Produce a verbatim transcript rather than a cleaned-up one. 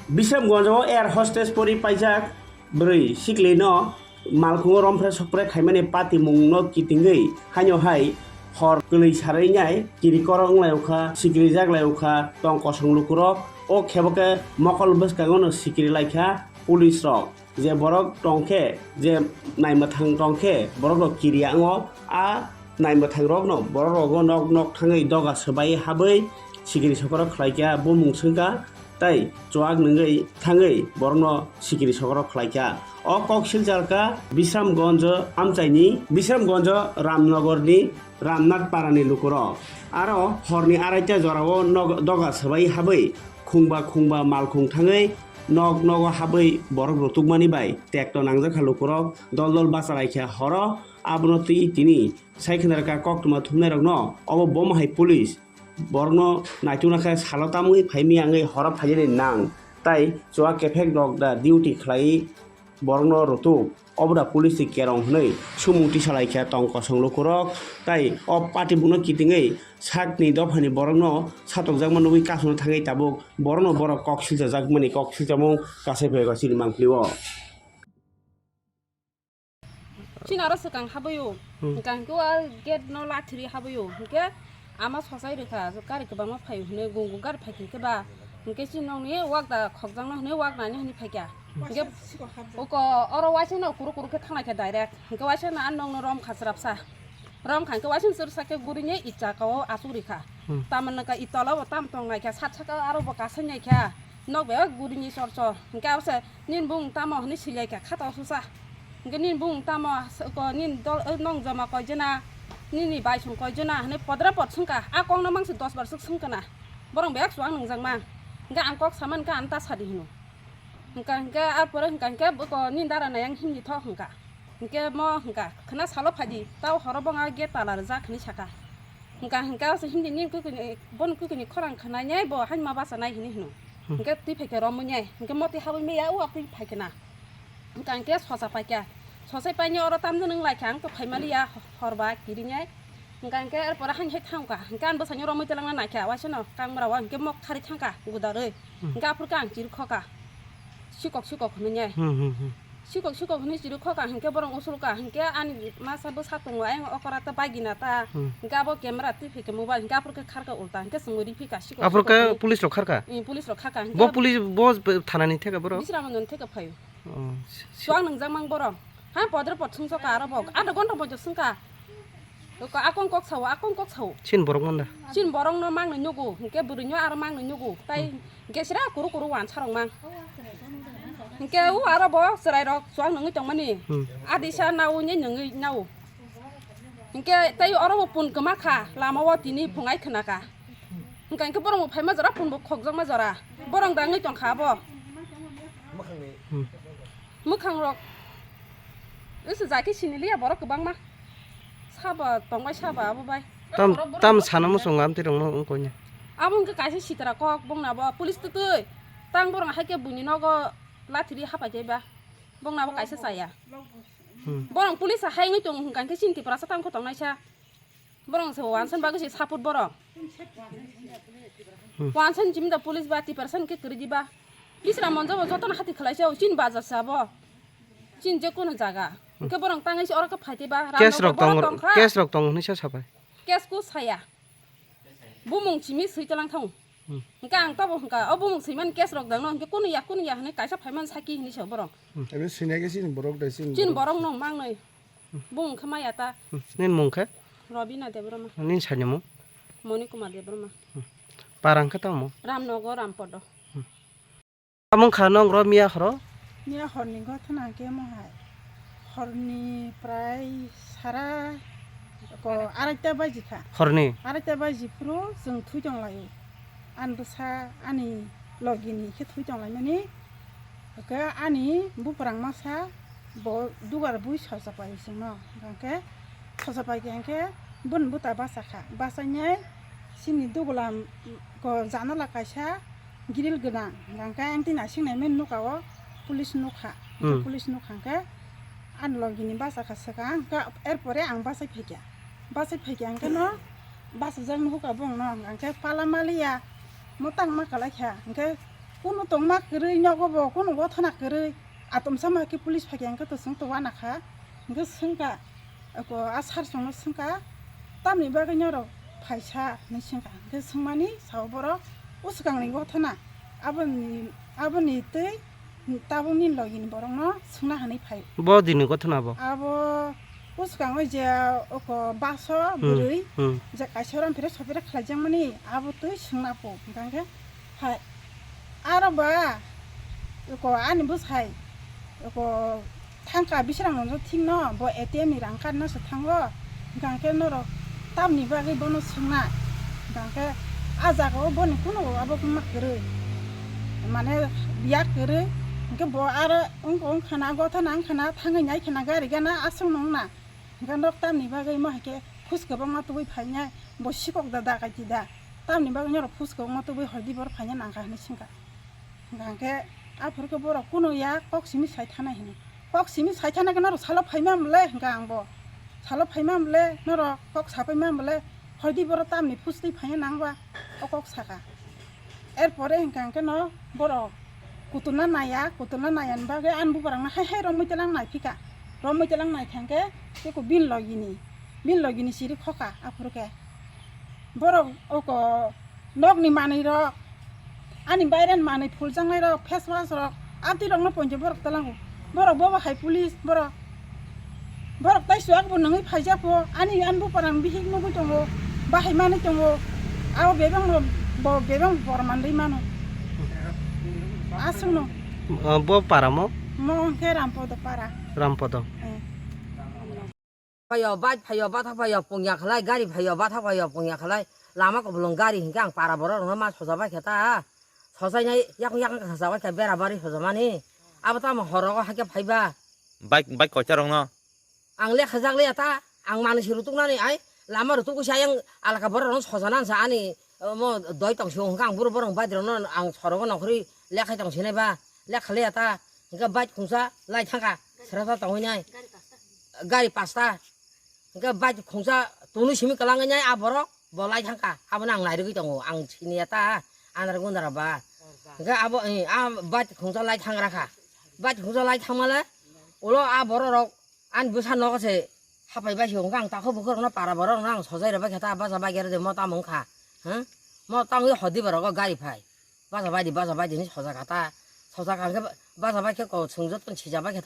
Bisramganjo air hostess pori paijak bwrwi siklino malkhungo romphre sokphre khaimani patimungno kitingwi haino hai hor kwlwi sarwi nai kirikorok wnglaio kha, sikrijak laio kha tong kosong lukurok. O khebo khe mokol bwskango no sikri lai kha police rok. Je borok tong khe, je naimwthang tong khe borok rok kiriya wngo. A naimwthang rokno borok rogo nok nok thangwi doga swbai habwi sikiri sokoro khlai kha, bumung swng kha, tei chuak nungwi thangwi borokno sikiri sokoro khlai kha. O kok silchar kha Bisramganjo amchaini, Bisramganjo Ramnogorni Ramnath Parani lukurok. Aro horni araita jorao nog-, doga swbai habwi khungba khungba malkhung thangwi nok nogo habwi borok rutukmani bai tekto nangjak kha lukurok. Dol dol bachalaikha horo, abono twi tini sai khna rwkha koktwma thumnairokno. Obo bomo hai police borokno naitukna khe salo tamwi phaimya wngwi horo phainani nang, tai chuak kephek rok da duty khlai borokno rutuk. Obo da police ni kerong hwnwi sumung tisalaikha tong kosong lukurok, tai o patimungno kitingwi sakni dophani borokno satokjakma nugwi kasuna thangwi tabuk borokno borok kok silchajakmani kok silchamung kasai phaikha chini mangpili o. Chini aro swkang habwi o. Hmm. Hwnkha hwnkhe o gate no lathiri habwi o. Hwnkhe ama sosai rwkha, gari kwbangma phai o hwnwi, gung gung gari phai khe ba. Hwnkhe chini nokni wak da khokjakno hwnwi wak nani hwnwi phaikha. Hwnkhe uko oro waisa no kuru kuru khe thanglaikha direct. Hwnkhe waisa no a nokno romkha chwrapsa. Romkha hwnkhe waisa no chwrwsa khe gurine i chaka o achuk rikha. Hmm. Tamoni ka i tola bo tam tong naikha, sat saka aro bo kasai naikha. Nok bebak gurine chor chor. Hwnkhe abo se Nini bung tamo hwnwi swi lai kha, kha to susa. Hwnkhe nini bung tamo, ko nini dol, eh, nong joma koi jena, nini bai song koi jena hwnwi podre pod swng kha. A kokno mang se dos bar swk swng kha na. Borok bebak chuwak nwngjak ma. Hwnkhe ang kok sama hwnkhe ang ta sadi hwno. Hwnkha hwnkhe, ar pore hwnkha hwnkhe, ko nini dara nai ang himdi thok hwnkha. Hwnkhe mo hwnkha, khwna salo phai di, tao horo bo ang gate tala rwjak hwnwi saka. Hwnkha hwnkhe, o se himdi nini kwkwi ni, boni kwkwi ni khorang khwnai nai bo haima bacha nai hwnwi hwno. Hmm. Hwnkhe twi phaikhe romwi nai, hwnkhe motwi habwi maya o twi phaikhe na. Hwnkha hwnkhe sosa paikha, sosa painai oro tamjani wng laikha, ang tong phaimaliya horba kirinai. Hwnkha hwnkhe er pore haino hai thangkha, hwnkhe ang bwsano romwi twlangna naikha, waisano kangbra o hwnkhe mok kharwi thangkha gudarwi. Hmm. Hwnkhe aphurkhe ang chiri khokha, sikok sikok hwnwi nai. Hmm, hmm, hmm. Sikok sikok hwnwi chiri khokha, hwnkhe borok usulkha, hwnkhe ani masa bwsa tongo, ayang okora ta bagina ta, hmm, hwnkhe abo camera twi phaikha mobile, hwnkhe aphurkhe kharkha ulta, hwnkhe chwngwi ri phikha sikok sikok hwnwi. Aphurkhe police rok kharkha? Ee, police rok kharkha, hwnkhe bo police bo thanani theka borok? Bisramganjoni theka phaio. Oh, si-, si- Chuwak nwngjak mang borok. Ha, podre pod swngsa aro bo. Adha ghonta poito swngkha. Ko akong kok sao, akong kok sao. Chin borok manda. Chin borok no mang nai nugo, hwnkhe bwrwi no aro mang nai nugo. Tai, hmm, hwnkhe sira kuru kuru wansa rok mang. Hwnkhe u aro bo chwrai rok chuwak nungwi tongmani. Hmm. Adisa nao nai nungwi nao. Hwnkhe tai oro bo pun kwma kha, lama o tini phungai khna kha. Hwnkha hwnkhe borok bo phaima jora, phone bo khokjakma jora. Borok da wngwi tongkha abo. Hmm. Mwkhang rok. Ese jaki siniliya borok kwbangma. Saba tongbai saba abo bai. Tam, tam sana muchungo amtwi rokno wngkoni. Abo hwnkhe kaisa sitra kok bongna bo police twtwi. Tang borok haikhe buini nogo lathiri hapai taiba. Bongna bo kaisa chaya. Hmm. Borok police hai wngwi tongo hwnkha hwnkhe chini Tiprasa tangkho tongnaisa. Borok se wansan bagwi se support borok. Hmm. Wansan jimda police ba Tiprasa hwnkhe kwrwi diba. Bisra monjo bo jotono hati khlai se o chin bajar se abo. Chin je kono jaga. Hmm. Hwnkhe borok tangwi se oro khe phai tei ba. Case rok tongo, case rok tongo hwnwi sa sapai. Case ko saya. Bumung simi swi talang thang. Hmm. Hwnkhe ang tobo hwnkha, o bumung swimani case rok dangno hwnkhe kunu ya, kunu ya hwnwi kaisa phaimani saki hwnwi sa borok. Hmm. Ebe swinai khe chini borok dai chini. Chini borok. Borok no mangnai. Hmm. Bumung khe maya ta. Hmm. Nini mung khe? Robina Debbarma. Nini sani mung? Moni Kumar Debbarma. Hmm. Parang khe tamo? Ramnogo, Rampodo. Hmm. Tamo wngkha nong oro miya horo? Miya horni gothona hwnkhe mohai. Horni prai sara ko araita baji kha. Horni? Araita baji phuru chwng thui tong laio. Ani bwsa ani logini khe thui tong laimani. Hwnkhe ani buprang masa bo dugar bui sosa pai chwngno. Hwnkhe sosa pai khe hwnkhe bun buta basa kha. Basainai chini dugula ko janala kaisa grill gwnang, hwnkha hwnkhe ang tini aswk naimani nukha o police nukha, hwnkhe, hmm, police nukha hwnkhe ani logini bachakha swkang, hwnkhe er pore ang bachai phaikha, bachai phaikha hwnkhe no bachajak nuhukha bongno, hwnkhe pala maliya mwtang ma kwlaikha, hwnkhe Kunu tongma kwrwi nogo bo, kunu gothana kwrwi. Atomsa ma khe police phai khe hwnkhe to chwng to uanakha. Hwnkhe swngkha, ko a sir chwngno swngkha, "Tamni bagwi norok phaisa?" hinwi swngkha. Hwnkhe swngmani sao borok, "O swkangni gothana, aboni, aboni twi tabukni logini borokno swngna hinwi phai." Bo dini gothana bo? Abo o swkango je oko baso Hmm, bwrwi, hmm. je kaisa ram phire sopire khlaijakmani, abo twi swngna po. Hwnkhe hai aro ba ko ani bwsai ko thangka bisrang no thik no bo A T M ni rang card no se thango, hwnkhe norok tamni bagwi bono swngna, hwnkhe a jaga o boni kunu abo wngma kwrwi, mane biya kwrwi, hwnkhe bo aro wngkha wngkhana gothana wngkhana thangwi nai khana gari gana aswk no wngna, hwnkhe norok tamni bagwi mo hai khe khus kwbangma tubui phainai bo sikok da da kaiti da, tamni bagwi norok khus kwbangma tubui hoi di bor phaina nangkha hinwi swngkha. Hwnkha hwnkhe aphuru khe borok kunu ya kok simi sai thana hino. Kok simi sai thana khe norok salo phaima mole hwnkha ang bo. Salo phaima mole norok kok sapaima mole hoi di borok tamni phustwi phaina nangba o kok saka. Erpore hwnkha hwnkhe no borok kutulna naya, kutulna naya ni bagwi ani bubarangno hai hai romwi telang naiphika. Romwi telang naikha hwnkhe tei ko bin logini, bin logini siri khoka aphuru khe. Borok oko nokni manwi rok, ani bairani manwi phuljaknai rok, face wash rok, amtwi rokno pointi borok talango. Borok bobo hai police borok. Borok tai suak bo nangwi phaijak po, ani, ani buparang bihik nugwi tongo, bahai manwi tongo. Abo bebang bo, bo bebang bor manwi mano. Aswkno. Ah, bo para mo? Mo hwnkhe Rampodo para. Rampodo. Eh. Phaio, bike phaio, bathak phaio, pungya khlai, gari phaio, bathak phaio, pungya khlai. Lama kuplung gari hinkhe ang para borok rokno ma soja bai khe ta. Sojainai yakung yakung kha soja bai khe bera bari sojamani. Abo tamo horogo hakhe phaiba. Bike, bike koita rokno? Ang lekha jak liya ta, ang manwi se rutuknani ai, lama rutuk se ayang alaka borok rokno sojana sa ani, omo doi tong sio hwnkha ang buro borok bike rokno ang sorogo nongkhorwi lekhai tong sinai ba, lekha liya ta, hwnkhe bike khungsa lai thangkha, srasa tongwi nai. Gari pasta. Hwnkhe bike khungsa tunu simi kwlangwi nai a borok bo lai thangkha. Abono ang nairwgwi tongo. Ang siniya ta andar gundara ba. Hwnkhe abo, eh, a bike khungsa lai thangra kha. Bike khungsa lai thangmale ulo a borok rok ani bwsa nogo se hapai bai se hwnkhe ang takhuk bukhuk rokno para borok rokno ang sojai rwbai khe ta bacha bai khe rw de mo tamo wngkha. Hm? Mo tamo hodi borok o gari phai. Bacha bai di, bacha bai di hinwi sojak kha ta. Sojak kha hwnkhe bacha bai khe ko chwng joto sija bai khe ta.